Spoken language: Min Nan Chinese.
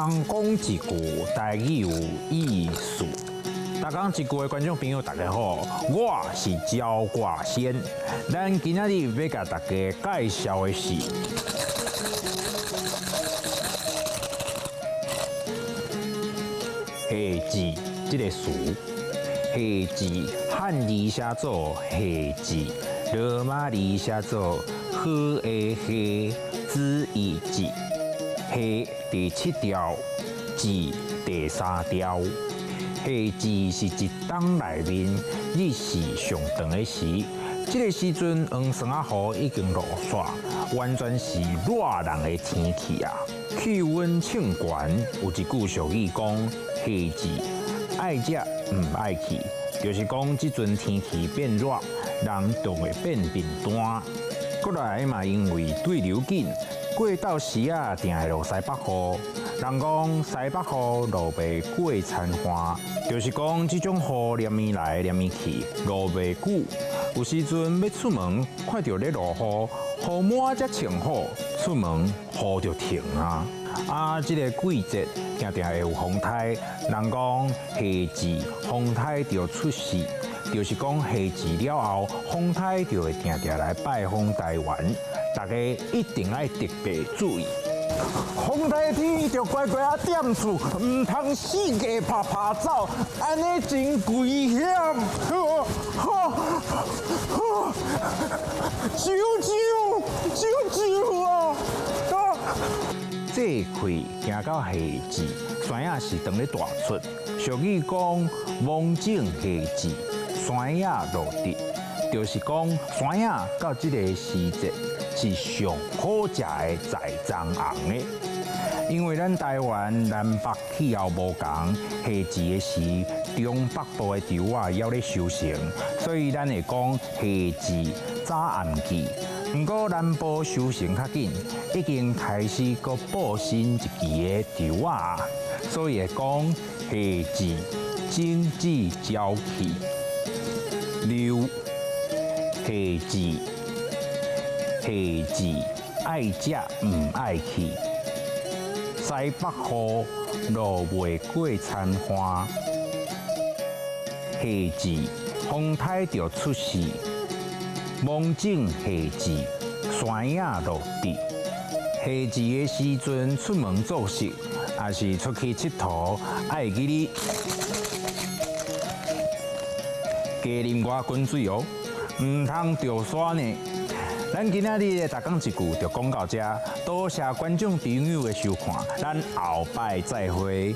工講一句台語有意思。逐工一句的觀眾朋友，大家好，我是焦掛仙。咱今仔日欲共大家介紹的是夏至這個詞。夏至漢字寫做夏至，羅馬字寫做好的夏，子一至。夏第七調，至第三調。夏至是一冬內面日時上長的時，這個時陣黃霜仔雨已經落煞，完全是熱人的天氣啊！氣溫衝懸，有一句俗語講：夏至愛食毋愛去，就是講這陣天氣變熱，人就會變貧惰。過來嘛，因為對流緊，過晝時仔定會落西北雨。人講西北雨落袂過田旱，就是講這種雨連綿來連綿去，落袂久。有時陣欲出門，看著咧落雨，雨滿才穿好，出門雨就停啊。啊，這個季節定定會有風颱，人講夏至風颱就出世，就是講夏至了後，風颱就會定定來拜訪台灣，大家一定愛特別注意。風颱天著乖乖仔踮厝，毋通四界趴趴走，按呢真危險。救救救救啊！這氣行到夏至，山仔是當咧大出。俗語講芒種夏至，山仔落地，就是講山仔到這個時節是上好食的在欉紅的。因為咱台灣南北氣候無仝，夏至的時，中北部的稻仔猶咧收成，所以咱會講夏至早暗季。毋過南部收成較緊，已經開始閣報新一期的稻仔，所以會講夏至種子交替。六夏至，夏至愛食毋愛去，西北雨落袂過田旱，夏至風颱就出世。芒種夏至，山仔落地。夏至的時陣出門做事，抑是出去𨑨迌，愛記得加啉外滾水哦，毋通著沙呢。咱今仔日的逐工一句就講到這，多謝觀眾朋友的收看，咱後擺再會。